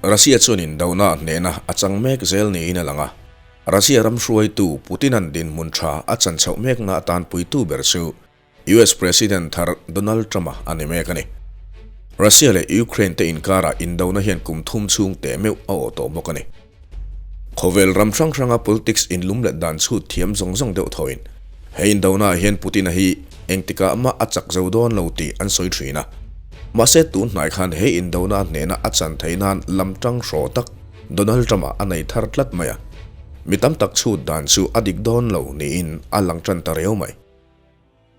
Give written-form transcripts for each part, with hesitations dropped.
Russia chuan indona hnehna a chang mek zel niin a lang a, Russia ram hruaitu Putin-a'n dinhmun tha a chan chhoh mekna atan puitu ber chu US President thar Donald Trump-a a ni mek a ni. Russia leh Ukraine te inkarah indona hian kum thum chhung teh meuh a awh tawh bawk a ni. Khawvel ram hrang hranga politics inlum let dan chhut thiam zawng zawng deuh thawin he indonaah hian Putin-a hi engtikah mah a chak zo dawn lo tih an sawi thin a. Mahse tun hnai khan he indona hnehna a chan theih nan lam tang hraw tak Donald Trump-a a nei thar tlat mai a. Mi tam tak chhut dan chu a dik dawn lo niin a lang tan ta riau mai.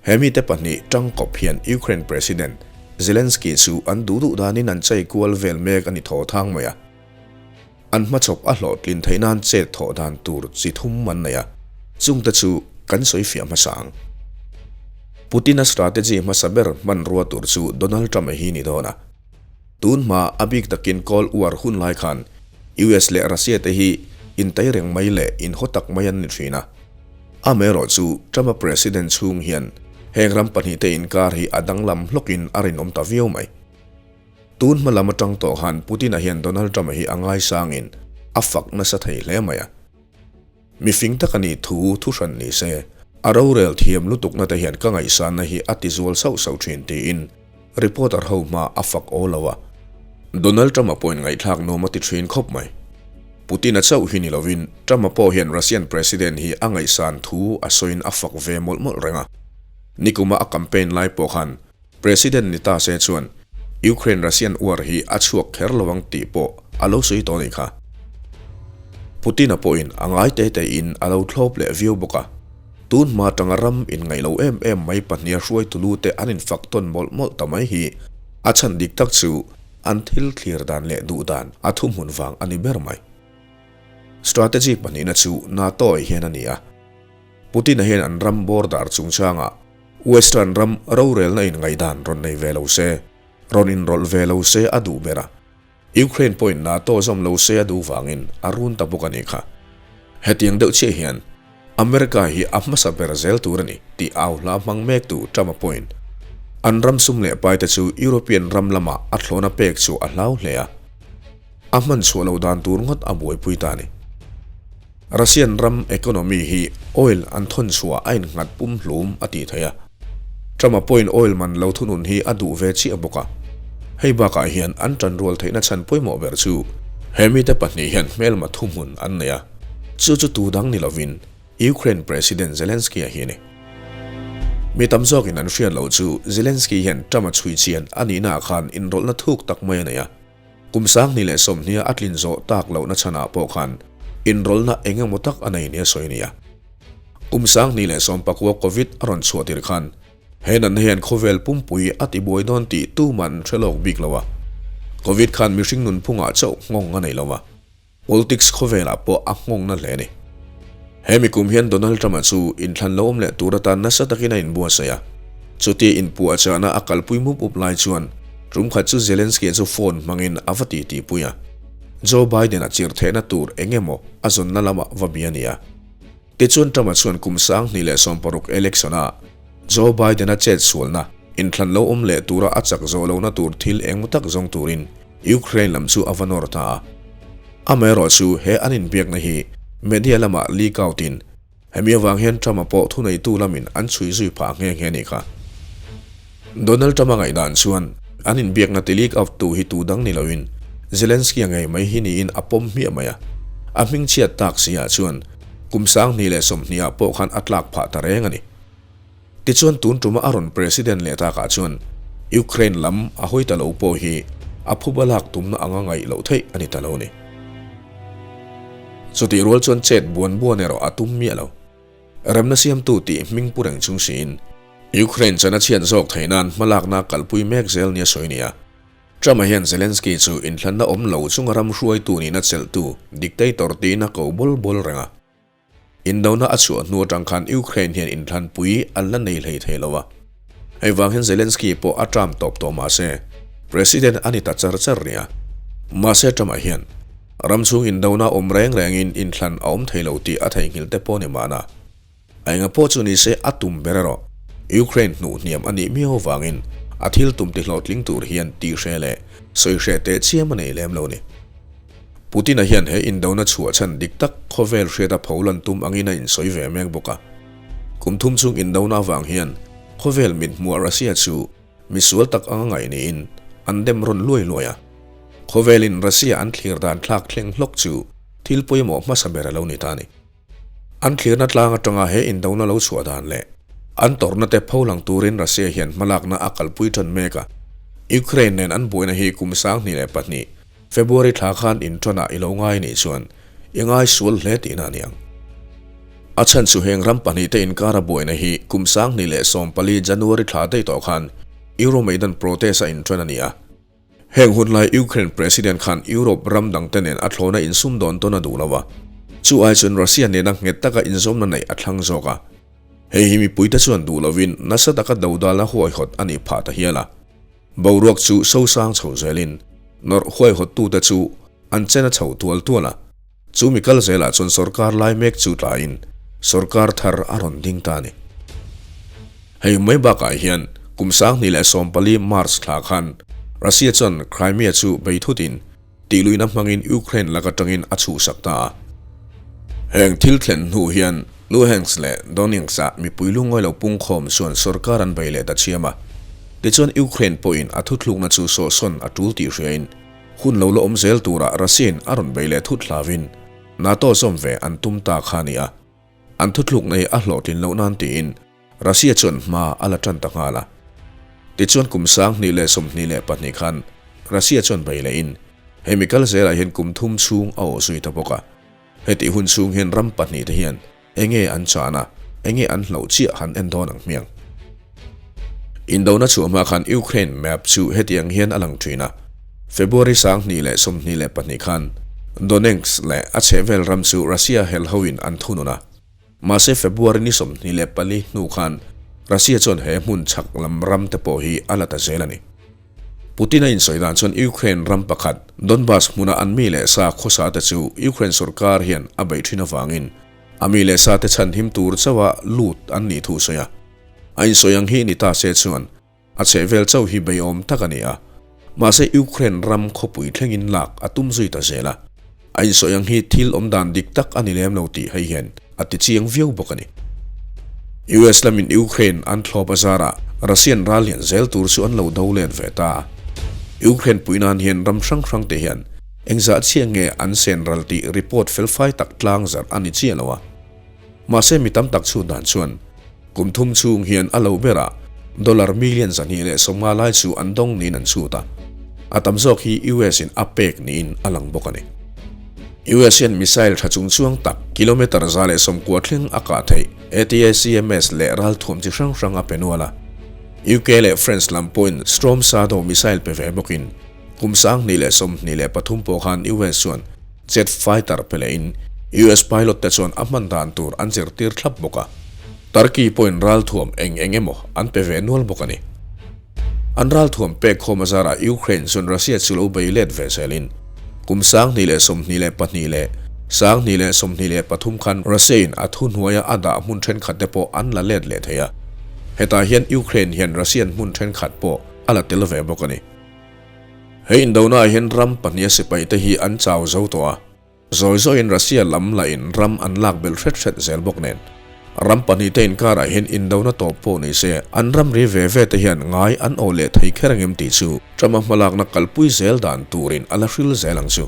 He mite pahnih tangkawp hian Ukraine President Zelensky chu an duh duh danin an chei kual vel mek a ni thaw thang mai a. An hmachhawp a hlawhtlin theih nan chet thawh dan tur chi thum an nei a, chungte chu kan sawi fiah hmasa ang. Putin-a strategy hmasa ber hmanrua tur chu Donald Trump-a hi ni dawn a. Tun hma a bik takin Cold War hun lai khan US leh Russia te hi intei reng mai leh inhaw tak mai an ni thin a. Amaherawh chu Trump-a president chhung hian heng ram pahnihte inkar hi a danglam hlawkin a rinawm ta viau mai. Tun hma lam atang tawh khan Putin-a hian Donald Trump-a hi a ngaisangin a fak nasa thei hle mai a. Mifing tak a nih thu thu hran ni se, a rorel thiam lutukna te hian ka ngaihsanna hi a tizual sauh sauh thin tiin reporter ho hma a fak aw lo a. Donald Trump-a pawhin ngaihthlak nuam a ti thin khawp mai. Putin-a chauh hi ni lovin Trump-a pawh hian Russian President hi a ngaihsan thu a sawiin a fak ve mawlh mawlh reng a. Nikuma a campaign lai pawh khan President ni ta se chuan Ukraine-Russian war hi a chhuak kher lo ang tih pawh a lo sawi tawh a nih kha. Putin-a pawhin a ngai te tein a lo thlawp leh viau bawk a. Tun hma atanga ram inngaih lo em em mai pahniha hruaitu lu te an infak tawn mawlh mawlh ta mai hi a chhan dik tak chu an thil thlir dan leh duh dan a thuhmun vang a ni ber mai. Strategy pahnihna chu NATO hian a ni a. Putin-a hian an ram border chungchangah Western ram rorelna inngaihdan rawn nei ve lo se, rawn inrawlh ve lo se a duh ber a. Ukraine pawhin NATO zawm lo se a duh vangin a run ta bawk a nih kha. Hetiang deuh chiah hian America hi a hmasa ber zel tur a ni tih au hla hmang mektu Trump-a pawhin an ram sum leh paite chu European ram lama a thlawna pek chu a hlau hle a, a hman chhuah loh dan tur ngawt a buaipui ta a ni. Russian ram economy hi oil an thawn chhuah a innghat pumhlum a tih theih a. Trump-a pawhin oil man lo thunun hi a duh ve chiah bawk a. Hei bakah hian an tanrual theihna chhan pawimawh ber chu he mite pahnih hian hmelma thuhmun an nei a, chu chu tu dang ni lovin Ukraine President Zelensky-a hi a ni. Mi tam zawkin an hriat loh chu Zelensky hian Trump-a chhui chian a nihnaah khan inrawlhna thuk tak mai a nei a. Kum 2020 a tlin zawh tak lohna chhanah pawh khan inrawlhna eng emaw tak a nei nia sawi a ni a. Kum 2019 Covid a rawn chhuah tir khan he natna hian khawvel pumpui a tibuai dawn tih tuman an hre lawk bik lo a. Covid khan mihring nunphungah chauh nghawng a nei lo a, politics khawvelah pawh a nghawng na hle a ni. He mi kum hian Donald Trump-a chu inthlan lo awm leh tur atan nasa takin a inbuatsaih a. Chutia inpuahchahna a kalpui mup up lai chuan tum khat chu Zelensky-a chu phone hmangin a va titipui a. Joe Biden-a chirhthehna tur eng emaw a zawnna lamah va bia a ni a. Tichuan Trump-a chuan kum 2016 election-a Joe Biden-a chet sualna inthlan lo awm leh tura a chak zawh lohna tur thil engmaw tak zawng turin Ukraine lam chu a va nawr ta a. Amaherawhchu he an inbiakna hi media lamah leak out-in hemi avang hian Trump-a pawh thuneitu lamin an chhui zui phah nghe nghe a nih kha. Donald Trump-a ngaihdan chuan an inbiakna ti leak out tu hi tu dang ni loin Zelensky-a ngei mai hi niin a pawm hmiah mai a. A hmingchhiat tak si ah chuan kum 2020 ah pawh khan a tlak phah ta reng a ni. Tichuan tun tuma a rawn President leh takah chuan Ukraine lam a hawi ta lo pawh hi a phuba lak tumna anga ngaih loh theih a ni ta lo a ni. Chutih rual chuan chet buan buan erawh a tum miah lo. Remna siamtu tih hming pu reng chung siin Ukraine chan a chhiat zawk theih nan hmalakna kalpui mek zel nia sawi nia. Trump-a hian Zelensky chu inthlanna awm lo chunga ram hruaitu nihna chelhtu dictator tiin a ko bawl bawl reng a. Indona a chhuah hnu atang khan Ukraine hian inthlanpui an la nei hlei thei lo a. Hei vang hian Zelensky pawh a term tawp tawh mah se President a ni ta char char nia. Mahse Trump-a hian ram chhung indona awm reng rengin inthlan a awm thei lo tih a theihnghilh te pawh ni mahna. A enga pawh chu ni se a tum ber erawh Ukraine hnuh hniam a nih miau avangin a thil tum ti hlawhtling tur hian tih hreh leh sawi hreh teh chiam a nei lem lo ni. Putin-a hian he indona chhuah chhan dik tak khawvel hriata pholan tum angin a insawi ve mek bawk a. Kum thum chung indona avang hian khawvel mithmuah Russia chu misual tak anga ngaih niin an dem rawn luai luai a. Khawvelin Russia an thlir dan thlak thleng hlawk chu thil pawimawh hmasa ber a lo ni ta a ni. An thlirna tlang atanga he indona lo chhuah dan leh an tawrhna te pholang turin Russia hian hmalakna a kalpui tan mek a. Ukraine nen an buaina hi kum 2002 February thla khan inṭanah i lo ngai nih chuan i ngai sual hle tihna a ni ang. A chhan chu heng ram pahnihte inkara buaina hi kum 2014 January thla daih tawh khan Euromaidan protest a inṭan a ni a. Heng hun lai Ukraine President khan Europe ram dangte nen a thlawna insum dawn tawn a duh lo a, chu ai chuan Russia nena nghet taka inzawmna neih a thlang zawk a. Hei hi mipuite chuan duh lovin nasa taka dodalna huaihawt a nih phah ta hial a. Boruak chu sosang chho zelin nawrh huaihawttute chu an chen a chho tual tual a, chu mi kal zelah chuan sorkar lai mek chu tlaiin sorkar thar a rawn ding ta a ni. Hei mai bakah hian kum 2014 March thla khan Russia chuan Crimea chu bei thutin tihluihna hmangin Ukraine lak atangin a chhuhsak ta a. Heng thil thlen hnu hian Luhansk leh Donetsk-ah mipui lungngawi lo pungkhawm chuan sorkar an bei leh ta chiam a. Tichuan Ukraine pawhin a thuthlukna chu sawhsawn a tul tih hriain hun lo la awm zel turah Russia-in a rawn bei leh thut hlavin NATO zawm ve an tum ta kha a ni a. An thuthlukna hi a hlawhtlin loh nan tiin Russia chuan hma a la tan ta nghal a. Tichuan kum 2022 khan Russia chuan bei lehin hemi kal zelah hian kum thum chhung a awh zui ta bawk a. Hetih hun chhung hian ram pahnih te hian enge an chan a, enge an hloh chiah han en dawn ang hmiang. Indona chhuah hma khan Ukraine map chu hetiang hian a lang thin a. February 2022 khan Donetsk leh a chhehvel ram chu Russia hel hoin an thunun a. Mahse February ni 24 hnu khan Russia chuan he hmun chhak lam ram te pawh hi a la ta zel a ni. Putin a insawi dan chuan Ukraine ram pakhat Donbas hmuna an mi leh sa khawsa te chu Ukraine sorkar hian a beih thin avangin a mi leh sa te chhanhim tur chauha lut an nih thu sawi a. A insawi ang hi ni ta se chuan A chhehvel chauh hi beiawm tak a ni a, mahse Ukraine ram khawpui thlengin lak a tum zui ta zel a. A insawi ang hi thil awm dan dik tak a ni lem lo tih hei hian a ti chiang viau bawk a ni. US lamin Ukraine an thlawp a zarah Russian ral lian zel tur chu an lo do let ve ta. Ukraine pui nan hian ram hrang hrang te hian engzah chiah nge an sen ral tih report felfai tak tlang zarh a ni chiah lo a. Mahse mi tam tak chhun dan chuan kum thum chhung hian a lo berah dollar million 250 lai chu an dawng niin an chhut a, a tam zawk hi US in a pek niin a lang bawk a ni. US hian missile tha chung chuang tak kilometre 190 thleng a kah theih ATACMS leh ralthuam chi hrang hrang a pe nual a. UK leh France lam pawhin Storm Shadow missile pe ve bawkin kum 2023 pawh khan US chuan Jet fighter pe lehin US pilot te chuan a hman dan tur an zirtir thlap bawk a. Turkey pawhin ralthuam eng eng emaw an pe ve nual bawk a ni. An ralthuam pek khawm azarah Ukraine chuan Russia chu lo bei let ve zelin kum 2022 leh 2023 khan Russia-in a thuhnuaia a dah hmun thenkhat te pawh an la let leh thei a. Hetah hian Ukraine hian Russian hmun thenkhat pawh a la tel ve bawk a ni. Hei indona ah hian ram pahniha sipai te hi an chau zo tawh a, zawi zawiin Russia lam lahin ram an lak belh hret hret zel bawk nen. Ram pahnih te inkarah hian indona tawp pawh ni se an ram ri ve ve te hian ngai an awh leh thei kher angem tih chu Trump-a hmalakna kalpui zel dan turin a la hril zel ang chu.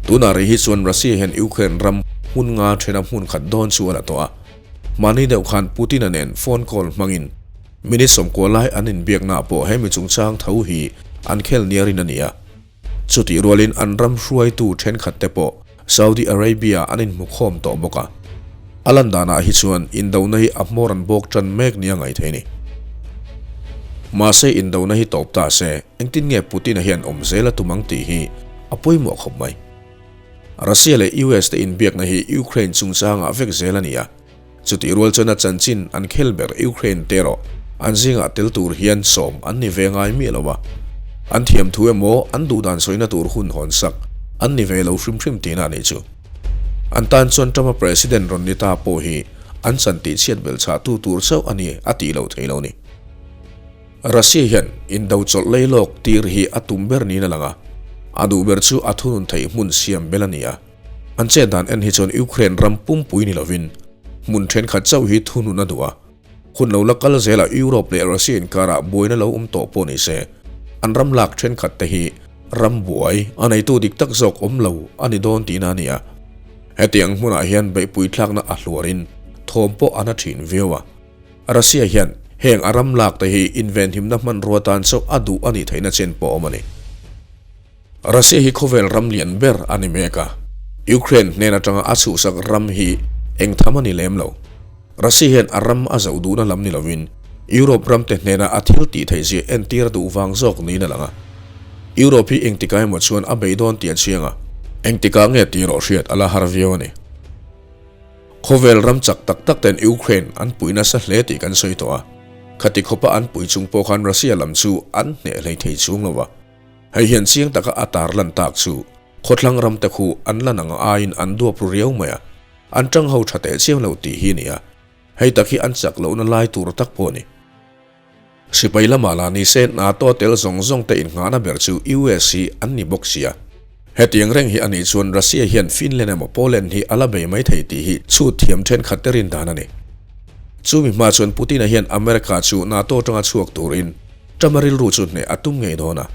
Tunah rih hi chuan Russia hian Ukraine ram hmun nga thena hmun khat dawn chu a la tawh a, mahni deuh khan Putin-a nen phone call hmangin Minute 90 lai an inbiaknaah pawh hemi chungchang tho hi an khel niarin a ni a. Chutih rualin an ram hruaitu thenkhat te pawh Saudi Arabia an inhmukhawm tawh bawk a. A lan danah hi chuan indona hi a hmawr an bawk tan mek nia ngaih theih a ni. Mahse indona hi tawp ta se engtin nge Putin-a hian awm zel a tum ang tih hi a pawimawh khawp mai. Russia leh US te inbiakna hi Ukraine chungchangah vek zel a ni a. Chutih rual chuan a chanchin an khel ber Ukraine te erawh an zingah tel tur hian sawm an ni ve ngai miah lo a. An thiam thu emaw an duhdan sawina tur hun hawn sak an ni ve lo hrim hrim tihna a nih chu. An tan chuan Trump-a president rawn ni ta pawh hi an chan tihchhiat belh chhah tu tur chauh a ni a tih loh thei lo ni. Russia hian indo chawlh lei lawk tir hi a tum ber niin a lang a. A duh ber chu a thunun theih hmun siam bel a ni a. An chet dan en hi chuan Ukraine ram pumpui ni lovin hmun thenkhat chauh hi thunun a duh a. Hun lo la kal zelah Europe leh Russia inkarah buaina lo awm tawh pawh ni se, an ram lak thenkhat te hi ram buai a neitu dik tak zawk awm lo a ni dawn tihna a ni a. Hetiang hmunah hian beihpui thlakna a hluarin thawm pawh a na thin viau a. Russia hian heng a ram lak te hi invenhimna hmanrua tan chauh a duh a nih theihna chen pawh awm a ni. Russia hi khawvel ram lian ber a ni mek a, Ukraine hnen atanga a chhuhsak ram hi eng tham a ni lem lo. Russia hian a ram a zoh duhna lam ni lovin Europe ramte hnena a thil tih theih zia entir a duh vang zawk niin a lang a. Europe hi engtikah emaw chuan a bei dawn tih a chiang a, engtikah nge tih erawh hriat a la har viau a ni. Khawvel ram chak tak tak ten Ukraine an pui nasa hle tih kan sawi tawh a, khati khawpa an pui chung pawh khan Russia lam chu an hneh hlei thei chung lo a. Hei hian chiang taka a tar lan tak chu khawthlang ram te khu an lan ang aiin an duap ru riau mai a, an tang ho tha teh chiang lo tih hi a ni a, hei tak hi an chak lohna lai tur tak pawh a ni. Sipai lamah lah ni se NATO tel zawng zawng te innghahna ber chu US hi an ni bawk sia. Hetiang reng hi a nih chuan Russia hian Finland emaw Poland hi a la bei mai thei tih hi chhut thiam thenkhat te rin dan a ni. Chumi hma chuan Putin-a hian America chu NATO atanga chhuak turin Trump-a rilru chu hneh a tum ngei dawn a.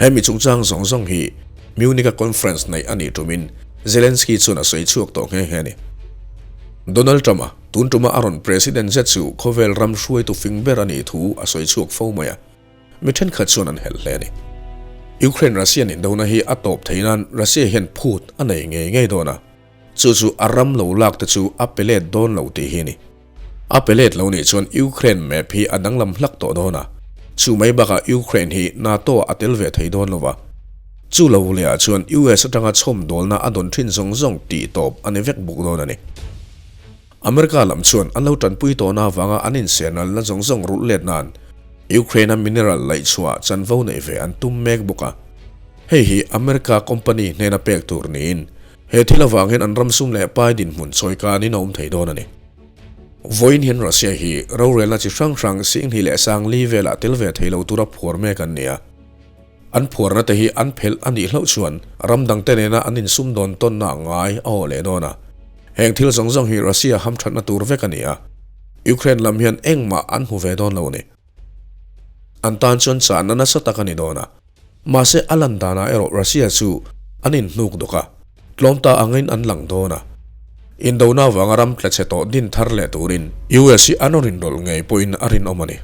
Hemi chungchang zawng zawng hi Munich-a conference neih a nih tumin Zelensky chuan a sawi chhuak tawh nghe nghe a ni. Donald Trump-a tun tuma a rawn president zet chu khawvel ram hruaitu fing ber a nih thu a sawi chhuak fo mai a, mi thenkhat chuan an helh hle a ni. Ukraine-Russian indona hi a tawp thei nan Russia hian phut a nei ngei ngei dawn a, chu chu a ram lo lak te chu a pe let dawn lo tih hi a ni. A pe let lo nih chuan Ukraine map hi a danglam hlak tawh dawn a, chu mai bakah Ukraine hi NATO ah a tel ve thei dawn lo va. Chu lo lehah chuan US atanga chhawmdawlna a dawn thin zawng zawng tih tawp a ni vek bawk dawn a ni. America lam chuan an lo tanpui tawhna avanga an insenalna zawng zawng rulh let nan Ukraine-a mineral laihchhuah chanvo neih ve an tum mek bawk a. Hei hi America company hnena pek tur niin he thil avang hian an ram sum leh pai dinhmun chawi kanin a awm thei dawn a ni. Vawiin hian Russia hi rorelna chi hrang hrang Singhnih leh Sangli velah tel ve thei lo tura phuar mek an ni a. An phuarna te hi an phelh a nih hlauh chuan ram dangte nena an insum dawn tawnna ngai a haw leh dawn a. Heng thil zawng zawng hi Russia hamthatna tur vek a ni a. Ukraine lam hian engmah an hmu ve dawn lo a ni. An tan chuan chahna nasa tak a ni dawn a. Mahse a lan danah erawh Russia chu an inhnuk dawk a, tlawm ta angin an lang dawn a. Indona avanga ram tla chhe tawh din thar leh turin US hi an rawn inrawlh ngei pawhin a rinawm a ni.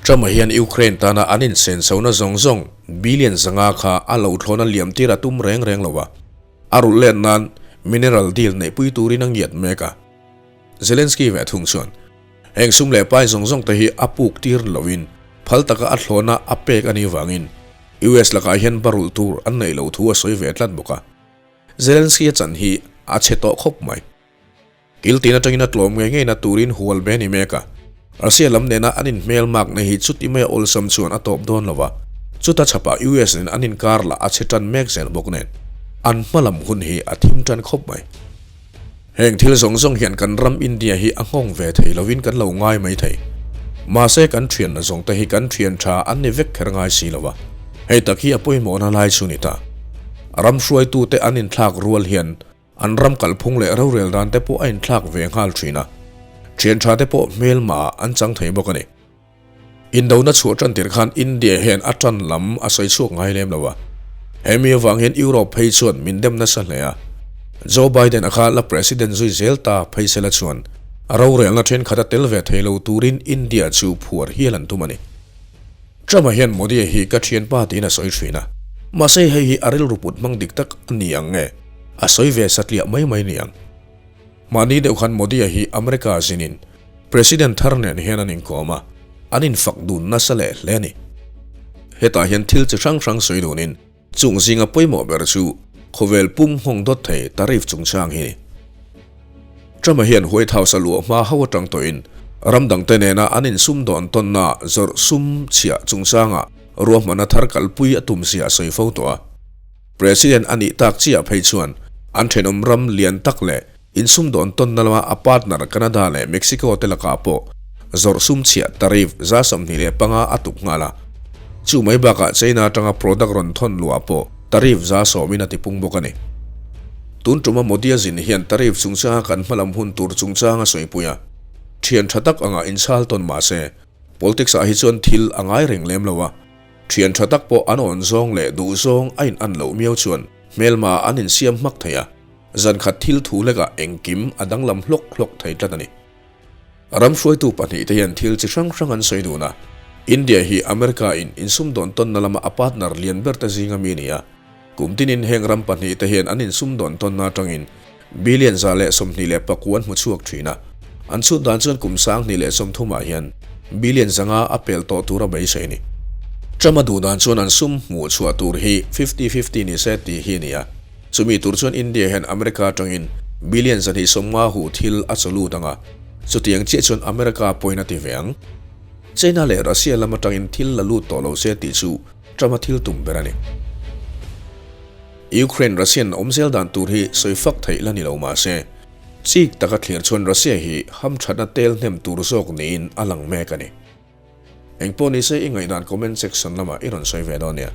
Trump-a hian Ukraine tana an insenchhona zawng zawng billion 500 kha a lo thlawna liam tir a tum reng reng lo a, a rulh let nan mineral deal neihpui turin a ngiat mek a. Zelensky ve thung chuan heng sum leh pai zawng zawng te hi a puk tir loin phal taka a thlawna a pek a nih vangin US lakah hian barulh tur an neih loh thu a sawi ve tlat bawk a. Zelensky a chan hi a chhe tawh khawp mai. Kiltin atangin a tlawm ngei ngeina turin hual ve a ni mek a. Russia lam nena an inhmel makna hi chuti maia awlsam chuan a tawp dawn lo a, chuta chhapah US nen an inkar lah a chhe tan mek zel bawk nen an hmalam hun hi a thim tan khawp mai. Heng thil zawng zawng hian kan ram India hi a nghawng ve thei lovin kan lo ngai mai thei. Mahse kan thianna zawng te hi kan thian tha an ni vek kher ngai si lo a. Hei tak hi a pawimawhna lai chu ni ta. Ram hruaitute an inthlak rual hian an ram kalphung leh rorel dan te pawh a inthlak ve nghal thin a. Thian tha te pawh hmelma an chang thei bawk a ni. Indona chhuah tan tir khan India hian a tan lam a sawi chhuak ngai lem lo a. Hemi avang hian Europe phei chuan min dem nasa hle a. Joe Biden a kha la President zui zel ta phei sela chuan a rorelna thenkhat a tel ve thei lo turin India chu phuar hial an tum a ni. Trump-a hian Modi-a hi ka thianpa tiin a sawi thin a. Mahse hei hi a rilru put hmang dik tak a ni ang nge a sawi ve satliah mai mai ni ang. Mahni deuh khan Modi-a hi America zinin President thar nen hian an inkawm a, an infak dun nasa leh hle a ni. Hetah hian thil chi hrang hrang sawi dunin chung zinga pawimawh ber chu khawvel pum nghawng dawt thei tariff chungchang hi a ni. Trump-a hian White House-a luah hma ho atang tawhin ram dangte nena an insumdawn tawnna zawrh sum chhiah chungchangah ruahmanna thar kalpui a tum zia a sawi fo tawh a. President a nih tak chiah phei chuan an thenawm ram lian tak leh insumdawn tawnna lama a partner Canada leh Mexico te lakah pawh zawrh sum chhiah tariff 25% a tuk nghal a. Chu mai bakah China atanga product rawn thawn luah pawh tariff 70% in a tipung bawk a ni. Tun tuma Modi-a zin hian tariff chungchanga kan hmalam hun tur chungchang a sawipui a, thian tha tak anga inchhal tawn mah se, politics ah hi chuan thil a ngai reng lem lo a, thian tha tak pawh an awn zawng leh duh zawng a in an loh miau chuan hmelma an insiam hmak thei a, zan khat thil thu lekah engkim a danglam hlawk hlawk thei tlat a ni. Ram hruaitu pahnihte hian thil chi hrang hrang an sawi dun a, India hi America in insumdawn tawnna lama a partner lian ber te zinga mi a ni a. Kum tinin heng ram pahnihte hian an insumdawn tawnna atangin billion 129 an hmu chhuak thin a, an chhut dan chuan kum 2030 ah hian billion 500 a pel tawh tur a beisei a ni. Trump a duh dan chuan an sum hmuh chhuah tur hi fifty fifty ni se tih hi a ni a. Chumi tur chuan India hian America atangin billion 250 huh thil a chaw lut ang a, chutiang chiah chuan America pawhin a ti ve ang. China leh Russia lam atangin thil la lut tawh lo se tih chu Trump-a thil tum ber a ni. Ukraine Russian awm zel dan tur hi sawi fak theih la ni lo mah se, chik taka thlir chuan Russia hi hamthatna tel hnem tur zawk niin a lang mek a ni. Engpawh nise i ngaihdan comment section lamah i rawn sawi ve dawn nia.